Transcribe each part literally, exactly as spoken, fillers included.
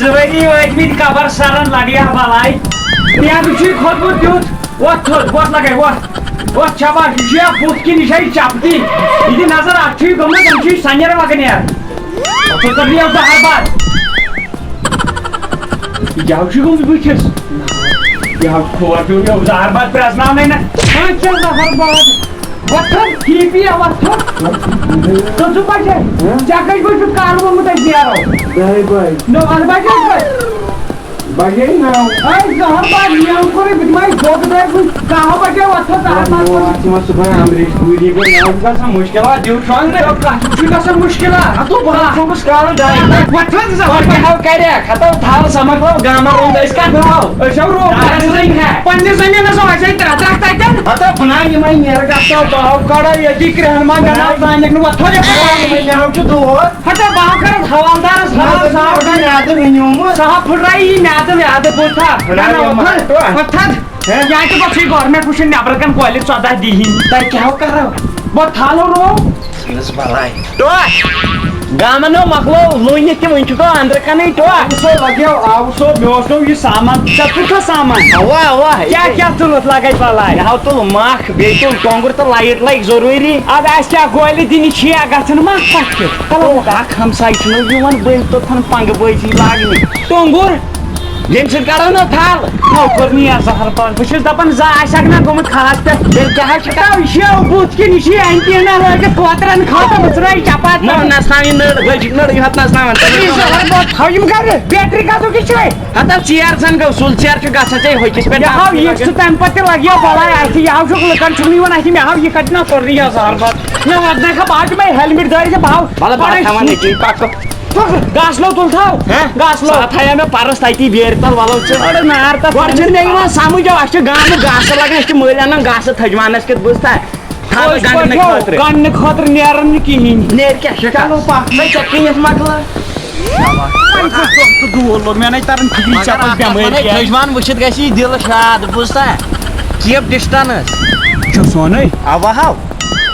سٲری وٲتمٕتۍ قبر سرن، لگیا بلاے۔ نیرُن چھُے کھوٚتمُت تیُتھ۔ وۄتھ تھوٚد، وۄتھ لگے، وۄتھ۔ وۄتھ شاباش، یہِ چھُ یا بُتھ کِنہٕ یہِ چھا یہِ چپٹی؟ یہِ دِ نظر، اَتھ چھُے گوٚمُت، أمۍ چھُے سنیر وگنیر۔ ژٕ کر یہِ زہر باد۔ یہِ کیٛاہ چھُ گوٚمُت بٕتھِس؟ یہِ حظ کھوژ پیوٚو مےٚ زہر باد پرٛزناونَے نہ۔ اَتھ چھا زہر باد؟ وۄتھ تھوٚد، ٹھیٖک یہِ، وۄتھ تھوٚد۔ ژٕ ژٕ بجے؟ ژےٚ کٔژِ بجہِ چھُتھ کارٕ ووٚنمُت أسۍ نیرو؟ دَہہِ بجہِ۔ نو، اَتھ بجے کٔژ؟ بجے نَو۔ اے، زہر باد نیرُن کوٚرُے، بہٕ دِمے دھوکہٕ دَے کُنہِ۔ کاہو بجے وۄتھو، زہر باد نو، کوٚرُے۔ اَتھ چھِ یِوان صُبحٲے اَمریٖش پوٗری گوٚو، نَو چھُ گژھان مُشکِل، اَتھ دِیِو شۄنٛگ نہ۔ کَتھ چھُ گژھان مُشکِل، اَتھ؟ ہَتو بہٕ ہَتھ چھُکھ کَران ڈاے۔ وۄتھ تھوٚد زہر۔ وۄنۍ کیٛاہ ہو کَرِ؟ ہَتو تھل سَمَکھ لو گامَن روٚنٛگ، أسۍ کَتھ بَناوو؟ أسۍ ہو روٚنٛگ۔ اَتھ ہَسا یی ہا۔ پنٛنِس زٔمیٖنَس منٛز اَسہِ ہے ترٛےٚ ترٛکھ تَتٮ۪ن۔ ہَتو بَناو یِمَے نیرٕ گژھو، بہٕ ہاو کَڑو ییٚتی کرٛہُن منٛز بَناو۔ بَناو تانٮ۪تھ نہٕ وۄتھو یہِ۔ بَناو یِمَے، مےٚ ہاو چھُ دود۔ ہتا بہٕ ہاو کَرَس حوالدارَس حوال صاف۔ نادٕ رٔنیومُت۔ صاف پھٕٹرایہِ یہِ میٛادٕ ویٛادٕ بوٗزتھا؟ پھٕٹرایہِ نہ، نہ، یِمَن۔ وۄتھُن، وۄتھُن۔ ہے؟ یا تہِ پَتہٕ چھُے گورمٮ۪نٛٹ وٕچھُن نٮ۪برٕ کَنہِ کۄلہِ ژۄداہ دِہِنۍ۔ تۄہہِ کیٛاہ ہو کَرو؟ بہٕ تھالو رو۔ یُس بَلاے۔ ٹوٹھ۔ گامَن ہو مۄکلو لوٗنِتھ تہِ، وٕنہِ چھُکھ أنٛدرٕ کَنٕے ٹوٹھ۔ آو سو لَگیو، آو سو، مےٚ اوس نو یہِ سامان۔ ژےٚ تُلتھا سامان؟ اَوا، اَوا۔ کیٛاہ، کیٛاہ تُلُتھ لَگَے بَلاے؟ مےٚ ہاو تُل مَکھ، بیٚیہِ تُل ٹۄنٛگُر تہٕ لایِٹ لَگہِ ضروٗری۔ اَدٕ اَسہِ کیٛاہ گولہِ دِنہِ چھِ یا گژھن ما کَتھ چھِ؟ او، اَکھ ہمساے چھُنہٕ یِوان بٔلۍ توٚتھن پنٛگہٕ بٲزی لاگنہِ۔ ٹۄنٛگُر، ییٚمہِ سۭتۍ کَڑو نہ تھل۔ نوکر نِیا زہر پاش۔ بہٕ چھُس دَپان زٕ آسٮ۪کھ نہ گوٚمُت خاص پٮ۪ٹھ۔ تیٚلہِ کیٛاہ حظ چھُ؟ تَو یہِ چھُ بُتھ کِنۍ، یہِ چھُ اینٹینا لٲگِتھ کوترَن خٲطرٕ، ژٕ ترٛٲے چپاتھ نٔر کَرُن۔ نَژناوٕنۍ نٔر، گٔجِکۍ نٔر، یہِ ہۄتھ نَژناوان۔ یہِ زہر پاش تھاو یِم گرِ، بیٹری کَتھ چھُ یہِ چھُے؟ ہَتہٕ ژیر زَن گوٚو، سُل ژیر چھُ گژھان ژےٚ ہُکِس پٮ۪ٹھ۔ یہِ ہاو یہِ چھُ تَمہِ پَتہٕ تہِ لَگہِ یہِ بَلاے اَتھِ، یہِ ہاو چھُکھ لُکَن چھُکھ نہٕ یِوان اَتھِ، مےٚ ہاو یہِ کَتہِ نہ کوٚر نہٕ یہِ زہر پاش۔ مےٚ وَدنَے کھا بہٕ ہاو تِمَے ہیلمٹ دٲرِتھ، بہٕ ہاو۔ مطلب، بَڑٕ بہٕ تھاوان ییٚتی پَکہٕ۔ گاسہٕ لو تُل تھاو۔ ہہ؟ گاسہٕ لو۔ سُہ تھایو مےٚ پَرُس تَتی بیرِ تَل، وَلو ژٕ۔ بَڑٕ نار تَتھ۔ گۄڈٕ چھُنہٕ مےٚ یِوان سَمٕجھ، اَسہِ چھُ گامُک گاسہٕ لَگان، اَسہِ چھِ مٔلۍ اَنان گاسہٕ تھٔجوانَس کیُتھ، بوٗزتھا؟ تھل پٔزۍ گنڈنہٕ پٲٹھۍ ہو، خٲطرٕ۔ گنڈنہٕ خٲطرٕ نیران نہٕ کِہیٖنۍ۔ نیرِ کیٛاہ شِکار؟ چلو پکھ۔ ہے، ژےٚ کٕنِتھ مۄکلٲو۔ وۄنۍ کُس دۄہ تہٕ دوٗر لوٚگ؟ مےٚ نَے تران فِکرِ، مگر ژےٚ پَزِ اَکھ کَتھ بٮ۪مٲرۍ وَنے، کیٛاہ؟ تھٔج وان وٕچھِتھ گژھِ یہِ دِل شاد، بوٗزتھا؟ Keep distance۔ یہِ چھُ سونُے۔ اَوا ہاو۔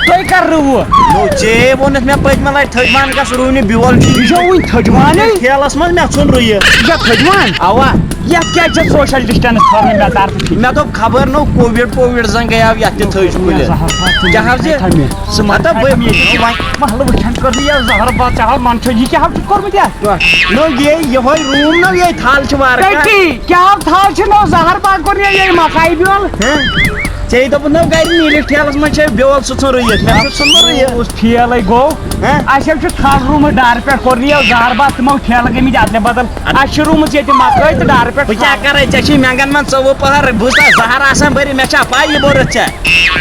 تُہۍ کَر رُوٕ؟ نو، ژےٚ ووٚنُتھ مےٚ پٔتمہِ لَٹہِ تھٔج وان گژھ رُونہِ بیول چھُ۔ یہِ چھا وٕنہِ تھٔج وانٕے؟ ٹھیلَس منٛز مےٚ ژھُن رُیِتھ۔ یہِ چھا تھٔج وان؟ اَوا۔ یتھ کیٛازِ چھِ social distance تھاونہٕ مےٚ طرفہٕ کِنۍ؟ مےٚ دوٚپ خبر نو کووِڈ پووِڈ زن گٔیاو یتھ تہِ تھٔج کُلِس۔ زہر پاش، ژٕ کیٛاہ حظ یہِ؟ تھاو مےٚ۔ ژٕ مطلب بہٕ، وۄنۍ محلہٕ وٕچھان کٔر نہٕ یہِ زہر پاش، ژےٚ ہاو منٛدچھو، یہِ کیٛاہ حظ چھُکھ کوٚرمُت یتھ؟ نو یے یِہوٚے room نو یے تھل چھِ وارٕ کار۔ کٔٹھی، کیٛاہ حظ تھل چھِ نو زہر پاش کوٚر یہِ، یہِ مکایہِ بیول؟ ہہ؟ ژےٚ دوٚپُتھ نو گرِ نیٖرِتھ ٹھیلس منٛز چھے بیول سُہ ژھُن رُیِتھ، مےٚ چھُ ژھُنمُت رُیِتھ۔ اوس ٹھیلے گوٚو۔ ہہ؟ اَسہِ حظ چھُ تھل روٗمٕژ ڈارٕ پٮ۪ٹھ، کوٚر نہٕ یہِ زہر پاش، تِمو ٹھیلہٕ گٔمٕتۍ ادلہِ بدل۔ اَسہِ چھِ رُومٕژ ییٚتہِ مکٲے تہٕ ڈارٕ پٮ۪ٹھ بہٕ کیٛاہ کھال۔ کَرے؟ ژےٚ چھُے مٮ۪نٛگَن منٛز ژوٚوُہ پَہَر، بوٗزتھا؟ زَہر آسان بٔرِتھ، مےٚ چھا پَے یہِ بوٚرُتھ ژےٚ؟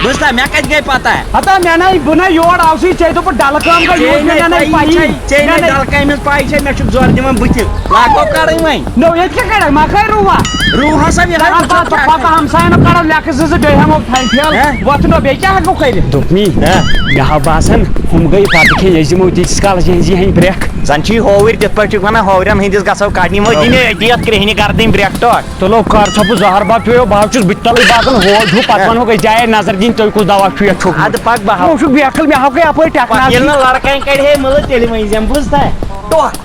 بوٗزتھا؟ مےٚ کَتہِ گٔے پَتہ؟ ہتا مےٚ نَے، بہٕ نَے یور آوسٕے، ژےٚ دوٚپُتھ ڈَلہٕ کٲم گٔے، یوٗت مےٚ نَے پَیی، ژےٚ نَے نَے ڈَلہٕ کامہِ ہٕنٛز پَے چھےٚ، مےٚ چھُکھ زورٕ دِوان بٕتھِ۔ لاگو کَڑٕنۍ وۄنۍ۔ نو، ییٚتہِ کیٛاہ کَڑَکھ؟ مَکٲے رُوا۔ رُوہَسا یِہوٚے، ژٕ کَڑَکھ پَتہٕ کیٛاہ پَتہٕ کَڑَکھ؟ ہَمسایَن کَڑَو لیٚکھٕ زٕ زٕ، بیٚیہِ ہٮ۪مو تھَلہِ ٹھیلہٕ۔ ہہ؟ وۄتھٕ نو، بیٚیہِ کیٛاہ ہٮ۪کو کٔرِتھ؟ دوٚپمی، ہہ؟ مےٚ ہا باسان، ہُم گٔے پَتہٕ کھیٚنۍ، أسۍ دِمو تیٖتِس کالَس یِہٕنٛزِ ہٮ۪نٛدِ برٛٮ۪کھ۔ زن چھُے ہووٕرۍ تِتھ پٲٹھۍ چھُکھ ونان، ہوورٮ۪ن ہٕنٛدِس گژھو کڑنہِ، وۄنۍ دِنۍ أتی یتھ کرٛیٚہنہِ گردٕنۍ برٛٮ۪کھ ٹۄٹھ۔ تُلو کر ژھۄپہٕ زہر باد پیٚیو، بہٕ حظ چھُس بُتھِ تلٕے باسان، ہول ہیوٗ، پتہٕ ہہ۔ ونہوکھ أسۍ جایے نظر دِنۍ، تُہۍ کُس دوا چھُو یتھ چھوٚکمُت۔ ادٕ پکھ بہٕ ہاوٕ۔ وۄنۍ چھُکھ بیکھل، مےٚ ہاو گٔے اپٲرۍ ٹکراونٕے۔ ییٚلہِ نہٕ لڑکاے کڑِ ہے مٕلہٕ، تیٚلہِ ؤنۍ زٮ۪م، بوٗزتھا؟ ٹۄٹھ،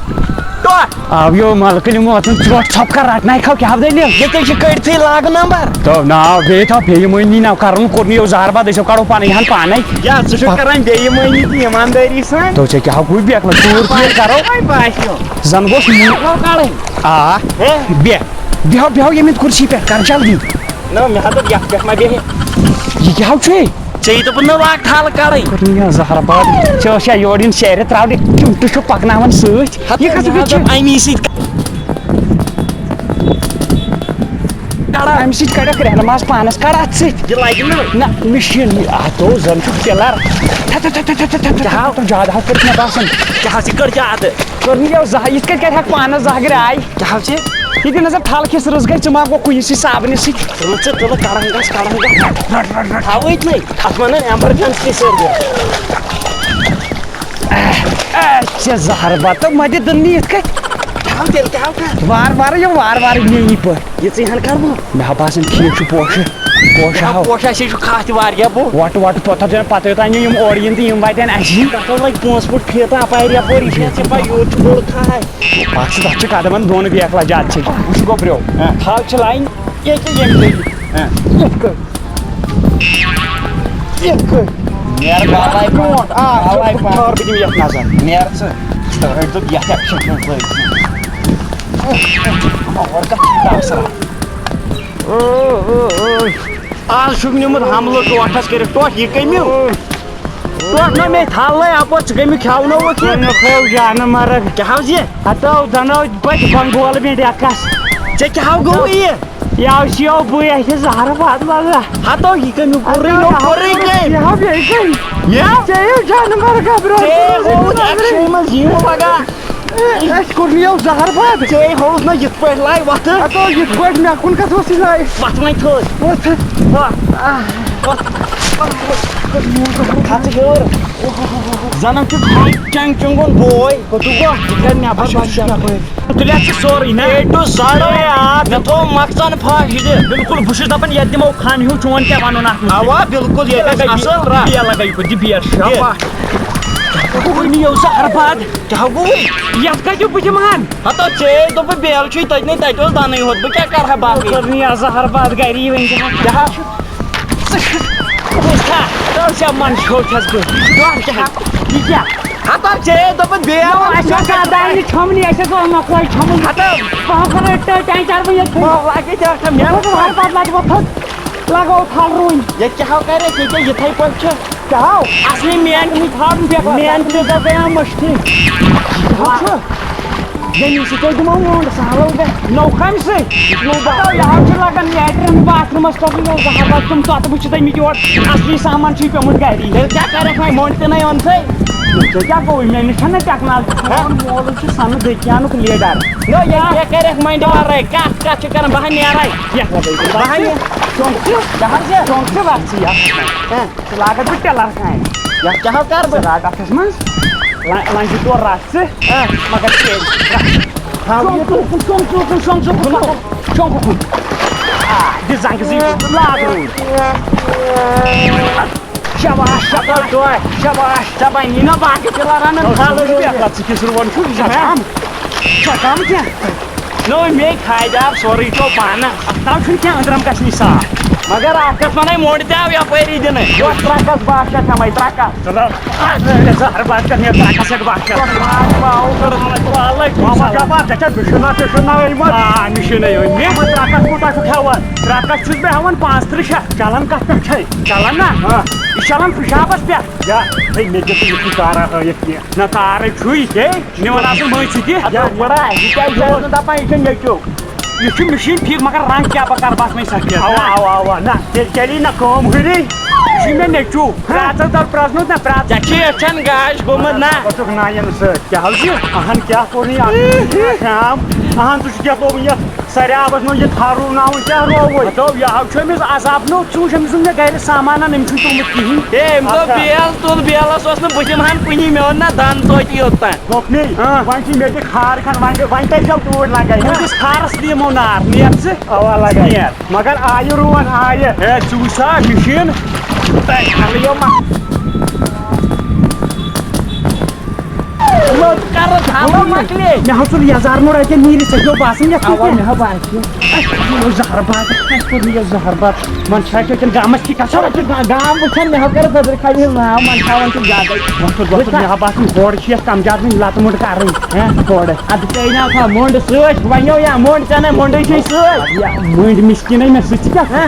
ٹۄٹھ۔ آو یو ملکہٕ نِمو اتھن ژھرٛوٹ ژھۄپہٕ کر رٹناے کھو، کیٛاہ دٔلیٖل؟ ییٚتہِ چھِ کٔڑتھٕے لاگہٕ نمبر۔ تو ناو بیٚیہِ تھاو بیٚیہِ مٔنی ناو کرُن کوٚر نہٕ یو زہر باد، أسۍ کڑو پانے ہن پانے۔ یا ژٕ چھُکھ کران بے ایٖمٲنی تہٕ ایٖماندٲری سان؟ تو ژےٚ کیٛاہ ہو گوٚو بیکھ لَگ ژوٗر پھیر کرو؟ وۄنۍ باسیو۔ زَن گوٚژھ مو-، آ۔ ہے؟ بیٚہہ۔ بیٚہو، بیٚہو ییٚمہِ کُرسی پٮ۪ٹھ، کر جلدی۔ نہ، مےٚ ہا دوٚپ یَتھ پٮ۪ٹھ ما بیٚہہِ۔ یہِ کیٛاہ ہو چھُے؟ ژےٚ یی دوٚپُن نہ لاگ تھل کڑٕنۍ۔ کٔرٕن یہِ زہر باد۔ ژےٚ ٲسیا یورٕ یُن سیرِ ترٛاونہِ؟ ٹِمٹہٕ چھُ پَکناوان سۭتۍ۔ ہَتہٕ یہِ کَتھ مےٚ ہا چھُ؟ دوٚپ اَمی سۭتۍ کڑان۔ اَمہِ سۭتۍ کڑکھ رہنماز پانس کڑ اتھ سۭتۍ۔ یہِ لگہِ نہٕ۔ نہ، مےٚ چھُ یہِ، اتھ دوٚو زن چھُ پِلر۔ تھہ، تھہ، تھہ، تھہ، تھہ، تھہ، تھہ، تھہ، کیٛاہ؟ تھہ، تھہ، زیادٕ ہا کوٚر مےٚ باسان۔ کیٛاہ حظ، یہِ کٔر زیادٕ؟ کٔر نہٕ یہِ زانٛہہ، یِتھ کٔنۍ کتہِ ہٮ۪کہٕ پانس زہرِ آے؟ کیٛاہ حظ چھِ؟ یہِ دِ نظر تھل کِژھ رٕژ گٔے، ژٕ ما گوٚو کُنہِ سۭتۍ صابنہِ سۭتۍ؟ تُل ژٕ تُلہٕ کڑان گژھ، کڑان گژھ۔ رٹ، رٹ، رٹ۔ تھاو أتۍ نٕے، اتھ ونان ایمرجنسی سٔروِس۔ اے، اے، ژےٚ زہر بتہٕ مہ دِ دٕننہِ یِتھ کٔنۍ۔ کیٛاہ ہو تیٚلہِ، کیٛاہ ہو کر؟ وار وارٕ یہِ، وار وارٕ مے یی پٲٹھۍ۔ یہِ ژٕے ہن کر بہٕ۔ مےٚ ہا باسان ٹھیٖک چھُ پوشہِ۔ پوشہٕ ہاو۔ پوشہٕ، اَسہِ چھُ کھاہ تہِ واریاہ بوٚڑ۔ وۄٹہٕ وۄٹہٕ توٚتتھ، توٚتتھ، پَتہٕ یوٚتام یِم اورٕ یِن تہٕ یِم واتن اَسہِ۔ تَتھ حظ لَگہِ پانٛژھ فُٹ فیٖتہٕ اَپارِ یَپٲرۍ، یہِ چھِ اَسہِ یَپٲرۍ یوٗت چھُ بوٚڑ کھاہ۔ پَتہٕ چھُ تَتھ چھِ قدمَن دۄن بیکھ لَجہِ، اَتھ چھِ وٕچھ گوٚبریو۔ ہاں۔ تھل چھِ لاین ییٚکیٛاہ ییٚمہِ طریٖقہٕ۔ ہاں۔ یِتھ کٔنۍ۔ یِتھ کٔنۍ۔ نیر بالے برونٛٹھ۔ آ، بالے ژٕ پان۔ ٹھہر، بہٕ دِمہٕ یَتھ نظر۔ نیر ژٕ۔ ژٕ ہٲٹۍ دوٚپ یَتھ ایکشن چھُنہٕ لٲگِتھ۔ اور کَتھ چھُ ٹاکسرا؟ آز چھُکھ نیوٗمُت حملہٕ ٹوٹھس کٔرِتھ۔ ٹوٹھ یہِ کٔمِو؟ ٹوٹھ نہ مےٚ تھل لے اَپٲرۍ، ژٕ کٔمِو کھیاونووُکھ یہِ؟ ژٕ نہٕ کھیو جانہٕ مرگ۔ کیٛاہ حظ یہِ؟ ہتو زنو بچ بنگول مےٚ ڈیکس۔ ژےٚ کیٛاہ ہو گوٚو یہِ؟ یہِ آو شیو بٕے اَسہِ زہرٕ باد لگا۔ ہتو یہِ کٔمِو کوٚرُے نو کوٚرُے کٔمۍ؟ یہِ ہا بیٚیہِ کٔمۍ؟ مےٚ؟ ژےٚ یہِ جانہٕ مرگ برونٛہہ۔ ژےٚ ہووُتھ ایکشن منٛز یہِ پگاہ۔ اَسہِ کوٚر نہٕ یَوٕ زہر باد۔ ژےٚ ہووُتھ نہ یِتھ پٲٹھۍ لایہِ وَتھٕ۔ ہتو یِتھ پٲٹھۍ مےٚ کُن کَتھ اوس یہِ لایہِ؟ وَتھ وۄنۍ تھٲے۔ وَتھ۔ وَتھ۔ وَتھ۔ کھژٕ ہیوٚر۔ زَنَن چھُ چنٛگ چُنٛگُن بوے۔ کوٚتُک گوٚو؟ یہِ کَرِ نٮ۪بَر بَس یَپٲرۍ۔ تُلِتھ چھُ سورُے نہ۔ A to Z. مےٚ تھوٚو مۄخصَن پھَش یہِ۔ بِلکُل، بہٕ چھُس دَپان یَتھ دِمو کھَن ہیوٗ، چون کیٛاہ وَنُن اَتھ مُتعلِق؟ اَوا، بِلکُل، ییٚتہِ آسہِ اَصٕل رَتھ۔ بیٚیہِ لَگٲیِو، دِ بیٹ، شاباش۔ کُنہِ یِیو زہر باد۔ کیٛاہ گوٚوُے؟ یَتھ کَتہِ بہٕ دِمہٕ ہَن؟ ہتو ژےٚ دوٚپُتھ بیل چھُے تٔتنٕے، تَتہِ اوس دَنٕے ہوت، بہٕ کیٛاہ کَرٕ ہا باقٕے؟ ژٕ نیر زہر باد گَری وۄنۍ دِمہٕ ہَن۔ کیٛاہ؟ ژٕ چھُکھ، ژٕ چھا، ژٕ چھا منٛدچھو چھَس بہٕ؟ ڈۄر کیٛاہ؟ یہِ کیٛاہ؟ ہتو ژےٚ دوٚپُتھ بیل نو، اَسہِ اوس اَتھ دانہِ چھۄمبنہِ، اَسہِ اوس اوٚن مۄکلٲے چھۄمبُن۔ ہتو۔ بہٕ ہا کَرٕ ٹٲٹۍ ٹاے چربہٕ ییٚتہِ۔ بہٕ لاگے ژےٚ اَتھ مےٚ۔ بہٕ ہا کَرٕ پَتہٕ لَگہِ وۄتھُن۔ لگاو تھل رُوٕنۍ۔ ییٚتہِ کیٛاہ ہو کرِ، ییٚتہِ کیٛاہ یِتھَے پٲٹھۍ چھِ۔ کیٛاہ ہو؟ اصلی مین چھُنہٕ تھاوُن بیٚکار۔ مین تہِ دَپے آ مٔشتٕے۔ ہُہ چھُ۔ ییٚمہِ سۭتۍ تۄہہِ دِمو وونٛڈ سہلو گژھِ۔ نو کَمہِ سۭتۍ؟ نو بہٕ۔ یہِ حظ چھُ لگان لیٹرِن باتھ روٗمَس پٮ۪ٹھ یہِ زہر باد تِم تۄتہٕ وٕچھِتھ أمِکۍ یورٕ اصلی سامان چھُے پیوٚمُت گَری۔ تیٚلہِ کیٛاہ کَرَکھ وۄنۍ، مونٛڈ تہِ نَے اوٚن ژٕے۔ ژےٚ کیٛاہ گوٚوُے؟ مےٚ نِش چھَنہٕ ٹٮ۪کنالجی۔ ہہ؟ میون مول چھُ سَنہٕ دٔکیانُک لیٖڈَر۔ نو، ییٚلہِ کیٛاہ کَرَکھ مۄنٛڈِ وَرٲے؟ کَتھ کَتھ چھِ کَران؟ بہٕ ہا نیرَے۔ یَتھ وَدٲے دِمہٕ بہٕ ہا بہٕ۔ نیرٕ۔ چونٛکہٕ ژٕ، کیٛاہ حظ یہِ؟ چونٛکہٕ ژٕ رَٹھ ژٕ یَتھ۔ ہہ۔ ژٕ لاگَکھ بہٕ ٹِلَر کامہِ۔ یَتھ کیٛاہ حظ کَرٕ بہٕ؟ ژٕ لاگ اَتھَس منٛز۔ لَ-، لَنٛجہِ ژور رَٹھ ژٕ۔ ہہ۔ مگر ژٕ رَٹھ۔ تھاو یہِ۔ شۄنٛگ ژٕ، شۄنٛگ ژٕ، شۄنٛگ ژٕ، شۄنٛگ ژٕ۔ آ، دِ زَنٛگہِ زٕے لاگ روٗد۔ شاباش، شاباش، شاباش۔ ژےٚ بَنی نا باقٕے ٹِلَرَن ہُنٛد خالہٕ۔ ژٕ کِس رُوان چھُکھ؟ یہِ چھا کَم؟ یہِ چھا کَم کینٛہہ؟ نو، مے فٲیدٕ آو سورُے ژےٚ پانَس۔ اَتھ نہ چھُنہٕ کینٛہہ أنٛدرَم گژھِ نہٕ صاف۔ مگر اَکھ کَتھ وَنَے، مۄنٛڈ تہِ آو یَپٲری دِنَے۔ یۄس ترٛکَس بَہہ شیٚتھ ہٮ۪مَے، ترٛکَس۔ ژٕ نہ، اَتھ نہ، زہر بَتھ کَتھ مےٚ ترٛکَس ہٮ۪کہٕ بَہہ شیٚتھ۔ وعلیکُم السلام۔ بابا، ژےٚ چھا مِشِنہ تِشِنہ أنۍ مٕژ؟ آ، مِشِنَے أنۍ مےٚ۔ مطلب، ترٛکَس کوٗتاہ چھُکھ ہٮ۪وان؟ ترٛکَس چھُس بہٕ ہٮ۪وان پانٛژھ تٕرٛہ شیٚتھ۔ چَلان کَتھ پٮ۪ٹھ چھے؟ چَلان نا؟ آ۔ یہِ چَلان پِشابَس پٮ۪ٹھ۔ یا، ہے، مےٚ دِ ژٕ یہِ چھُے کارا ہٲیِتھ کینٛہہ۔ نہ، کارٕے چھُے، ہے، مےٚ وَن آسان مٔنٛزۍ چھُ کہِ۔ اَدٕ وۄنۍ پَرا، یہِ کیٛازِ چھُ نہٕ دَپان، یہِ چھُ نیٚچوٗ؟ یہِ چھُ مِشیٖن ٹھیٖک، مگر رنٛگ کیٛاہ بہٕ کَرٕ بَس وۄنۍ سَفید۔ اَوا، اَوا، اَوا، نہ، تیٚلہِ چَلی نہ کٲم ہُری۔ یہِ چھُ مےٚ نیٚچوٗ۔ پرٛاژَس دَر پرٛزنووُتھ نہ، پرٛاژ۔ ژےٚ چھُے أچھَن گاش گوٚمُت نہ؟ ژٕ چھُکھ نایَن سۭتۍ۔ کیٛاہ حظ چھُ؟ اَہَن کیٛاہ کوٚر نہٕ یہِ؟ اَہَن ژٕ چھُکھ یَتھ لوگمُت یَتھ سریابَس منٛز یہِ تھَرُو ناوُن کیٛاہ رووُے؟ ہَتو، یہِ حظ چھُ أمِس عذاب نوٚو۔ ژٕ وٕچھ أمۍ سُنٛد مےٚ گَرِ سامانَن، أمۍ چھُنہٕ تُلمُت کِہیٖنۍ۔ ہے، أمۍ دوٚپ اچھا۔ بیل تُل، بیلَس اوس نہٕ بٕتھِ ہَن کُنی، مےٚ اوٚن نہ دَنٛد ژوٚٹی یوٚت تام۔ دوٚپنٕے، ہاں۔ وۄنۍ چھِ مےٚ تہِ خار کھنٛڈ، وۄنۍ، وۄنۍ کَتہِ چھَو توٗرۍ لَگان، ہاں؟ تُہٕنٛدِس خارَس تہِ یِمو نار، نیر ژٕ۔ اَوا لَگان۔ نیر۔ مگر آیہِ رُوَن، آیہِ۔ ہے، ژٕ وٕچھ سا مِشیٖن۔ تۄہہِ کھَلہٕ یِم۔ لٔٹ کَرٕ دھاما مۄکلے۔ مےٚ حظ ژوٚل یَزار نوٚر اَتہِ نیٖرِتھ، ژےٚ چھُو باسان یَتھ اَوا، کُن؟ مےٚ حظ باسہِ۔ اَسہِ کوٚر یہِ زَہر بَد، اَسہِ کوٚر یہِ زَہر بَد۔ وۄنۍ چھا کیٛاہ کِنہٕ گامَس چھِ کَتھ؟ چھا گا-، گام وٕچھان، مےٚ حظ کَرٕ دٔدٕر کھَلہِ ہِنٛز ناو، وۄنۍ تھاوان چھِ زیادَے۔ وۄتھُر، وۄتھُر، مےٚ حظ باسان ہورٕ چھِ یَتھ کَم زیادٕ وٕنہِ لَتہٕ مُٹھ کَرٕنۍ۔ ہہ، کورٕ۔ اَدٕ ژےٚ نہ تھاو مۄنٛڈ سۭتۍ، وَنیو یا مۄنٛڈ ژےٚ نَے مۄنٛڈٕے چھے سۭتۍ۔ یا مۄنٛڈ مِشکِنَے مےٚ سۭتۍ چھِ کیٛاہ؟ ہہ؟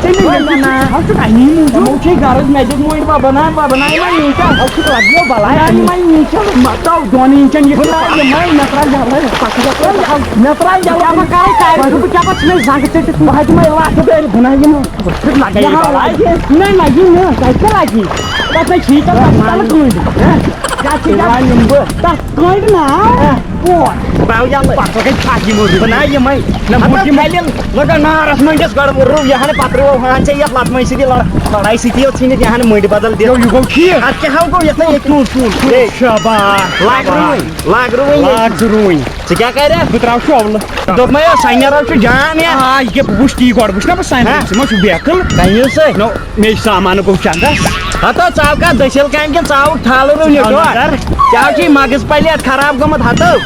ژےٚ مےٚ وۄنۍ مےٚ نہ۔ چھُ اَمی موٗجوٗب۔ تِمو چھے غرض مےٚ دِتھ مۄنٛڈ بَناو، بَناو، بَناو، یہِ کیٛاہ؟ ہَتھ چھُ لَگیو بَلاے۔ بَناو یِمَے یہِ کیٛاہ؟ مَتاو دۄن اِنچَن یہِ بَناو یِمَے، مےٚ ترٛاو یَلَے۔ پَتہٕ کیٛاہ ترٛاو؟ مےٚ ترٛاو یَلَے۔ کیٛاہ بہٕ کَرٕ کَرِ؟ بہٕ کیٛاہ پَتہٕ ژھٕنَے زَنٛگہٕ ژٔٹِتھ؟ بہٕ ہا دِمَے لَتھ بٔرۍ، بہٕ نہ یِمہٕ۔ بہٕ چھُس لَگان یہِ یہِ ہا بَلاے۔ لَگہِ۔ نہ، لَگہِ نہٕ، تَتہِ کیٛاہ لَگہِ؟ تَتھ نَے چھِی تَتھ، تَتھ چھِ تَلہٕ کٔنٛڈۍ۔ ہہ؟ کیٛاہ چھِ تَتھ؟ یِمَے یِم بہٕ۔ تَتھ کٔنٛڈۍ نا؟ ہہ؟ بہٕ ہاو یَلہٕ۔ پَتہٕ گٔے کھَکھ یِمو رُو۔ بہٕ نہ یِمَے۔ نہ ہَتہٕ بہٕ دِمہٕ۔ کھَلٮ۪ن لَگان نارَس مٔنٛڈِس گۄڈٕ رُو، یہِ ہَن پَتہٕ رُوو ہان ژےٚ یَتھ لَتہٕ مٔنٛڈۍ سۭتی لَڑ-، لَڑایہِ سۭتی یوت ژھٕنِتھ، یہِ ہَن مٔنٛڈۍ بَدَل دِتھ۔ یو، یہِ گوٚو ٹھیٖک۔ اَدٕ کیٛاہ ہاو گوٚو یَتھ نہ ییٚتہِ؟ ٹھیٖک، ٹھیٖک، ٹھیٖک۔ ہے۔ شاباش۔ لاگ رُوٕنۍ، لاگ رُوٕنۍ ییٚتہِ۔ لاگ ژٕ رُوٕنۍ۔ ژٕ کیٛاہ کَرٮ۪کھ؟ بہٕ ترٛاوٕ شولہٕ۔ دوٚپمَے یو سَنیرَو چھُ جان یا۔ آ، یہِ کیٛاہ بہٕ وٕچھٕ تی گۄڈٕ، وٕچھ نہ بہٕ سَنیر، ہہ؟ ژٕ ما چھُکھ بیقٕل؟ کَمہِ سۭتۍ؟ نو، مےٚ چھُ سامانہٕ گوٚو چندس۔ ہتو، ژٕ آو کانٛہہ دٔسِل کامہِ کِنہٕ ژٕ آوُکھ ٹھالہٕ رُونہِ؟ تھاو ڈۄٹھ؟ نظر۔ ژےٚ ہاو چھُے مغٕز پلیٹ خراب گوٚمُت ہتو۔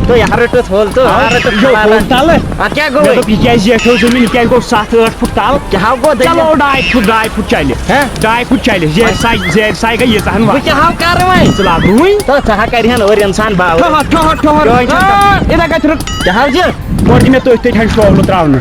تہٕ یہِ ہا رٔٹٕتھ ہوٚل تہٕ ہا رٔٹٕتھ یہِ ہوٚل کھلانہ۔ تلہٕ۔ اتھ کیٛاہ گوٚوُے؟ مےٚ دوٚپ، یہِ کیٛازِ زیٹھیو زٔمیٖن، یہِ کیٛازِ گوٚو ستھ ٲٹھ فُٹ تل؟ کیٛاہ ہا گوٚو دٔلیٖل؟ چلو، ڈاے فُٹ، ڈاے فُٹ چلہِ۔ ہہ؟ ڈاے فُٹ چلہِ، زیرِ ساے، زیرِ ساے گٔے ییٖژاہ ہن بہٕ وَتھ۔ کیٛاہ ہا کرٕ وۄنۍ؟ ژٕ لاگ رُوٕنۍ۔ تہٕ ژٕ ہا کرِہن أڑۍ انسان باورٕ۔ ٹھٔہر، ٹھٔہر، ٹھٔہر۔ چٲنۍ چھَنہٕ آ، یِتھے کٔٹھۍ رُک۔ کیٛاہ حظ یہِ؟ گۄڈٕ دِ مےٚ تٔتھۍ تٔتھۍ ہَن شولہٕ ترٛاونہٕ۔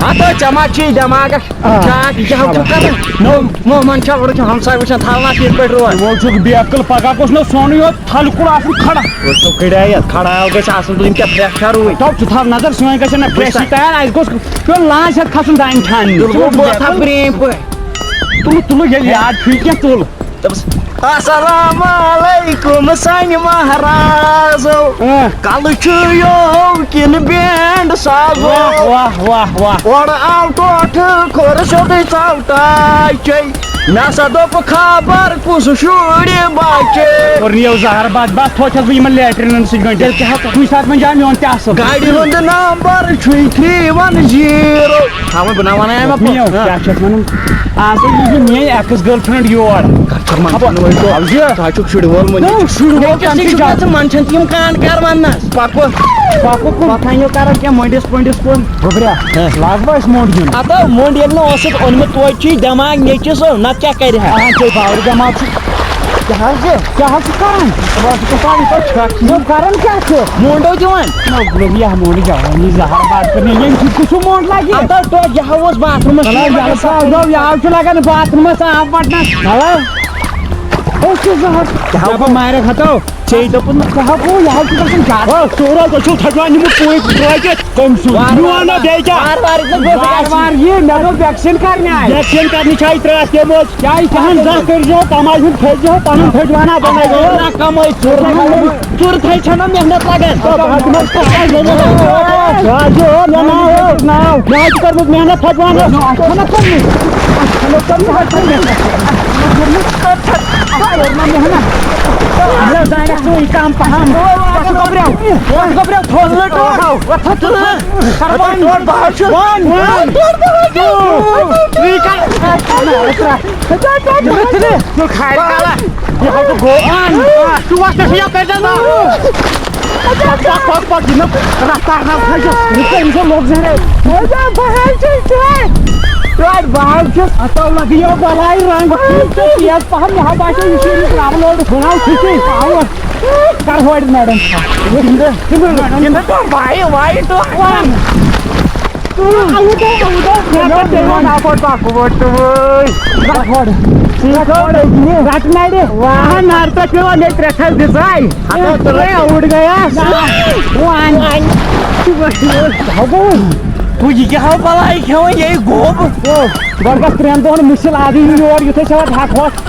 ہتو، ژےٚ ما چھُے دٮ۪ماغس آ، شاک، یہِ کیٛاہ ہو چھُکھ شاباش۔ کران؟ نو۔ مہمان چھا اورٕ چھُ ہمساے وٕچھان، تھل ما پیٖرٕ پٲٹھۍ رُوان؟ وۄنۍ چھُکھ بیقل، پگاہ گوٚژھ نہ سونُے یوت تھل کُل آسُن کھڑا۔ وۄنۍ چھُکھ کھڑا یتھ، کھڑا حال گژھِ آسُن، تُلٕنۍ کیٛاہ پھرٛٮ۪کھ چھا رُوٕنۍ؟ تو ژٕ تھاو نظر، سٲنۍ گژھن نہ پھرٛٮ۪کھ وٕچھ سا۔ تیار، اَسہِ گوٚژھ پیوٚن لانٛچ ہٮ۪تھ کھسُن دانہِ چھاننہِ۔ تُل، ژٕ وۄنۍ چھُکھ بہٕ وۄتھٕ ہا بیقل۔ برٛینٛہہ پٲٹھۍ۔ تُلہٕ، تُلہٕ، ییٚلہِ یاد چھُے کینٛہہ، تُل۔ دوٚپُس، "السلام علیکم سانہِ مہرازو۔ اۭں۔ کلہٕ چھُ یو کِنہٕ بینڈ سازو؟" واہ، واہ، واہ، واہ۔ اورٕ آو ٹوٹھٕ، کوٚر سیوٚدُے ژاو ٹاچے۔ مےٚ سا دوٚپ، "خبر کُس شُرۍ بچے؟" کوٚر نہٕ یَو زہر باد، بس تھوٚو چھَس بہٕ یِمن لیٹرینن سۭتۍ گٔنٛڈِتھ۔ تیٚلہِ کیٛاہ ہا کَرٕ؟ کُنہِ ساتہٕ وۄنۍ جان میون تہِ اَصٕل۔ گاڑِ ہُنٛد نمبر چھُے three one zero۔ تھاوَن بہٕ نہ وَنان مےٚ میو، پَتہٕ۔ کیٛاہ چھِ اَتھ وَنان؟ آز یہِ چھِ میٛٲنۍ ایکٕس گٔرل فرٛینٛڈ یور۔ کَتھ کَر منٛد خبر۔ چھُنہٕ وۄنۍ تو۔ اَلجہِ۔ ژٕ ہا چھُکھ شُرۍ وول مٔنٛزِل۔ نو، شُرۍ وول نٔکِس کَمہِ تہِ سۭتۍ چھُکھ چھُ؟ ژٕ منٛد چھَنہٕ تِم کان کَر وَننَس۔ پَکو۔ پَکو کُن۔ پَتہٕ ہَنیو کَران کینٛہہ مٔنٛڈِس پٔنٛڈِس کُن۔ گوٚبریا، ہہ۔ لاگ بہٕ اَسہِ مۄنٛڈ دیُن۔ ہَتو، مۄنٛڈ ییٚلہِ نہٕ اوسُتھ اوٚنمُت توتہِ چھُے دٮ۪ماغ نیٚچِس، نَتہٕ کیٛاہ کَرِ ہا؟ اَہَن ژےٚ باورٕ دٮ۪ماغ چھُ۔ کیٛاہ حظ یہِ؟ کیٛاہ حظ چھُ کَران؟ ژٕ وَن ژٕ کیٛاہ سا یہِ پَتہٕ چھَکھ؟ نو، کَران کیٛاہ چھُ؟ مۄنٛڈو دِوان۔ نو، نو، یہِ ہا مۄنٛڈ جوانی زَہر بَتہٕ کٔرمٕژ، ییٚمہِ سۭتۍ کُس ہیوٗ مۄنٛڈ لَگہِ؟ اَدٕ توتہِ یہِ ہا اوس باتھ روٗمَس چلو، منٛز۔ یہِ ہا چھُ، نو، یہِ ہا چھُ لَگان باتھ روٗمَس آب وَٹنَس۔ چلو۔ أسۍ چھِ زٕ ہَتھ۔ کیٛاہ گوٚو؟ مارٮ۪کھ ہَتو۔ ژےٚ دوٚپُن نہٕ۔ کیٛاہ گوٚو؟ یہِ حظ چھُ گژھان زیادٕ۔ او، سورا، تُہۍ چھِو تھَجوان یِم پوٗتۍ ترٛٲوِتھ۔ کٔمۍ سُنٛد؟ وارٕ، میون وارٕ، نا بیٚیہِ کیٛاہ؟ وارٕ، وارٕ، یہِ گوٚو وارٕ، وارٕ یہِ، مےٚ دوٚپ ویکسیٖن کرنہِ آیہِ۔ ویکسیٖن کرنہِ چھِ آیہِ ترٛٹھ تِم حظ۔ کیٛاہ یہِ کیٛاہ تُہُنٛد زانٛہہ کٔرۍزیو، تَمہِ آیہِ ہُنٛد تھٲیزیو، پَنُن تھٔج وَنا بَنٲیِو۔ نہ کَمٲے ژوٚر تھاے، ژوٚر تھاے چھَنہ محنت لَگان۔ راجو، مےٚ ناو، مےٚ حظ چھُ کوٚرمُت محنت تھٔج وَنَس۔ اَتھ چھَنہ کوٚرمُت، اَتھ چھَنہ کوٚرمُت۔ اَتھ کوٚر نہ محنت۔ اَہَن حظ، زانٮ۪کھ ژٕ وٕنہِ کَم پَہَم۔ وَتھ گوٚبریو، وَتھ گوٚبریو، تھوٚد لٔٹوٗر۔ وَتھ تھوٚد لٔٹوٗر۔ کَر وَن۔ وَن، وَن۔ وَن۔ وٕنہِ کَر۔ یہِ کھارِ کَلَس۔ یہِ حظ گوٚو۔ اَن۔ ژٕ وَس ژےٚ چھُ یَپٲرۍ زَن نا۔ پَک، پَک، پَک، پَک، یہِ نہٕ رَفتار نہ کھٔسِس۔ یہِ کٔمۍ سُنٛد لوٚگ زَہرے؟ بہٕ حظ چھُس چٲنۍ۔ یارٕ، بہٕ حظ چھُس۔ اَتھ آو لَگہٕ یہِ بَلاے رَنٛگ۔ تیز پَہَم، یہِ ہا باسیو، یہِ چھُ أمِس رَبہٕ لوڈ۔ بہٕ حظ چھُس یہِ پاوَر۔ کَر ہورِ میڈم۔ گِنٛدٕ، گِنٛدٕ، گِنٛدٕ، وایہِ، وایہِ، ٹوٹھ۔ رَٹ نَرِ۔ واہ، نَرِ تۄہہِ پیوٚو مےٚ ترٛےٚ تھَس دِژاے۔ اَوُٹ گٔیَس۔ وَن۔ ہُہ یہِ کیٛاہ ہو بَلاے کھٮ۪وان، یے گوٚب۔ گۄڈٕ گژھ ترٛٮ۪ن دۄہَن مُشِل آبٕے یور، یُتھُے ژےٚ وۄنۍ ہٮ۪کہٕ ہوکھ۔